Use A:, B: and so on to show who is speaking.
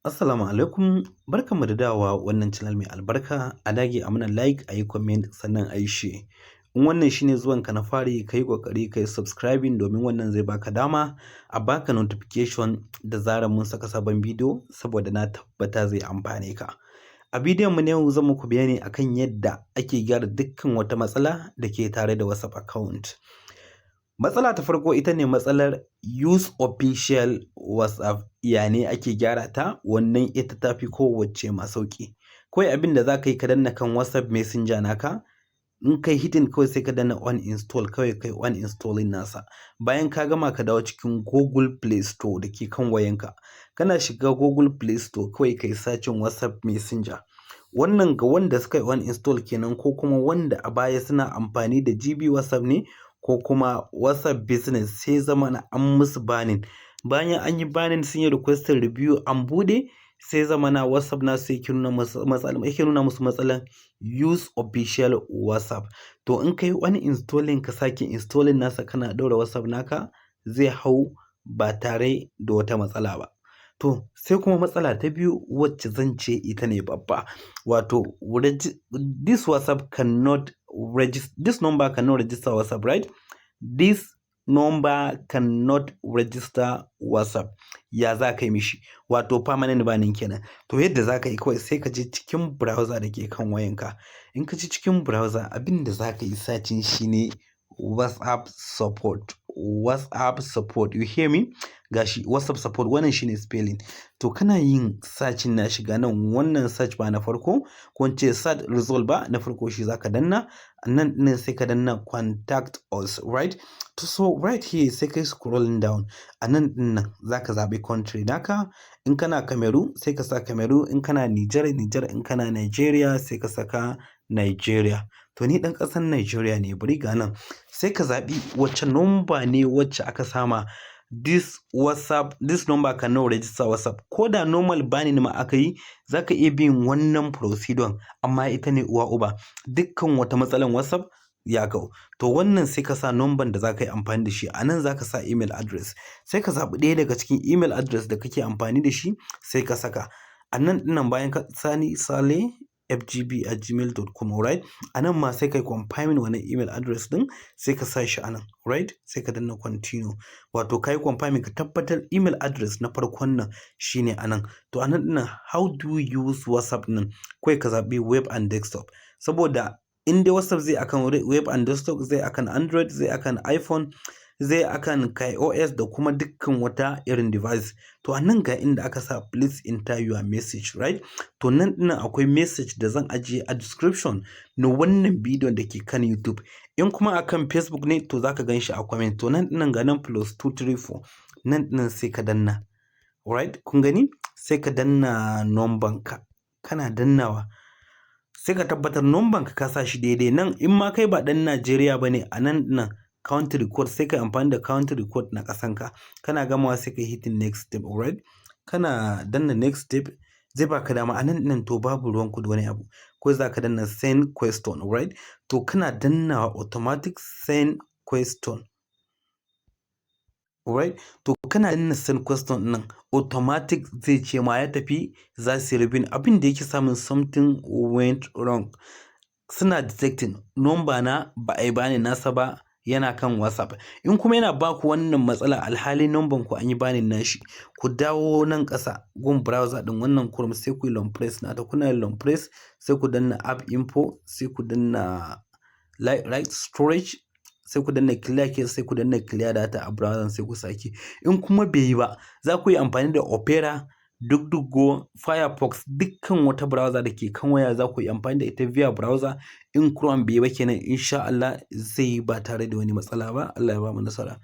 A: Assalamu alaikum, barkanmu da dawowa wannan channel mai albarka. A dage a mana like, a yi comment, sannan a yi share. In wannan shine zuwanka na fari, ka yi ƙoƙari ka yi subscribing domin wannan zai baka dama a baka notification da zarar mun saka sabon bidiyo, saboda na tabbata zai amfane ka. A bidiyon mu na yau zan muku bayani akan yadda ake gyara dukkan wata matsala da ke tare da WhatsApp account. Matsala ta farko ita ne matsalar use official WhatsApp. Ya ne ake gyara ta? Wannan ita ta fi kowacce ma sauƙi. Kawai abin da za ka yi, ka danna kan WhatsApp Messenger naka, in kai hitting kawai sai ka danna uninstall, kawai kai uninstalling nasa. Bayan ka gama, ka dawo cikin Google Play Store da ke kan wayanka. Kana shiga Google Play Store, kawai kai searching WhatsApp Messenger. Wannan ga wanda suka yi uninstall kenan, ko kuma wanda a baya suna amfani da GB WhatsApp ne ko kuma WhatsApp Business, sai zama na an musu banning. Bayan an yi banning, sun yi requesting review, an bude, sai zama na WhatsApp nasu yake nuna musu matsala, yake nuna musu matsalan use official WhatsApp. To, in kai uninstalling ka sake installing nasa, kana ɗaura WhatsApp naka zai hau ba tare da wata matsala ba. To, sai kuma matsala ta biyu, wacce zan ce ita ne babba. Wato this WhatsApp cannot register, this number cannot register WhatsApp, right? This number cannot register WhatsApp. Ya za ka yi mishi? Wato permanent banning kenan. To, yadda za ka yi, kawai sai ka je cikin browser da ke kan wayanka. In ka je cikin browser, abin da za ka yi searching shine WhatsApp support. WhatsApp support, you hear me? Gashi WhatsApp support, wannan shine spelling. To, kana yin searching na shiga nan, wannan search ba na farko, ko in ce search result ba na farko, shi zaka danna. Nan ɗin sai ka danna "Contact us", right? To, so right here sai kai scrolling down. A nan ɗin nan zaka zaɓi country naka. In kana Cameroon, sai ka sa Cameroon. In kana Niger, Niger. In kana Nigeria, sai ka saka Nigeria. To, ni ɗan ƙasar Nigeria ne, bari ga nan. Sai ka zaɓi wacce number ne wacce aka sama this WhatsApp, this number cannot register WhatsApp. Ko da normal banning ma aka yi, za ka iya bin wannan procedure, amma ita ne uwa uba. Dukkan wata matsalan WhatsApp ya kau. To, wannan sai ka sa number da za ka yi amfani da shi. A nan za ka sa email address. Sai ka zaɓi ɗaya daga cikin email address da kake amfani da shi, sai ka saka. A nan ɗinnan bayan ka sani salefgb@gmail.com, right? A nan ma sai kai confirming wannan email address ɗin, sai ka sa shi a nan, right? Sai ka danna "Continue". Wato ka yi confirming, ka tabbatar email address na farkon nan shine a nan. To, a nan ɗinnan "How do you use WhatsApp" nan, kawai ka zaɓi web and desktop. Saboda in dai WhatsApp zai akan web and desktop, zai akan Android, zai akan iPhone, zai akan iOS da kuma dukkan wata irin device. To, a nan ga inda aka sa "Please enter your message", right? To, nan ɗinnan akwai message da zan ajiye a description na wannan bidiyon da ke kan YouTube. In kuma akan Facebook ne, to za ka gan shi a comment. To, nan ɗinnan ga nan +234, nan ɗinnan sai ka danna. Right? Kun gani? Sai ka danna number ka. Kana dannawa, sai ka tabbatar number ka sa shi daidai nan. In ma kai ba ɗan Najeriya ba ne, a nan ɗinnan country code, sai ka yi amfani da country code na ƙasanka. Kana gamawa, sai ka yi hitting "Next step", alright? Kana danna "Next step", zai baka dama a nan ɗinnan. To, babu ruwan ku da wani abu. Kawai za ka danna "Send question", alright? To, kana dannawa, automatic "Send question". Alright? To, kana danna "Send question" nan, automatic zai ce ma ya tafi, za su yi reviewing. Abin da yake samun "Something went wrong". Suna detecting number na ba a yi banning nasa ba, yana kan WhatsApp. In kuma yana baku wannan matsala alhali number ku an yi banning nashi, ku dawo nan ƙasa gun browser ɗin wannan Chrome, sai ku yi long press nata. Kuna yin long press, sai ku danna "App info", sai ku danna right storage, sai ku danna "Clear cache", sai ku danna "Clear data" a browser, sai ku sake. In kuma bai yi ba, za ku yi amfani da Opera, DuckDuckGo, Firefox, dukkan wata browser da ke kan waya za ku yi amfani da ita via browser. In Chrome bai yi ba kenan, in sha Allah zai yi ba tare da wani matsala ba. Allah ya bamu nasara.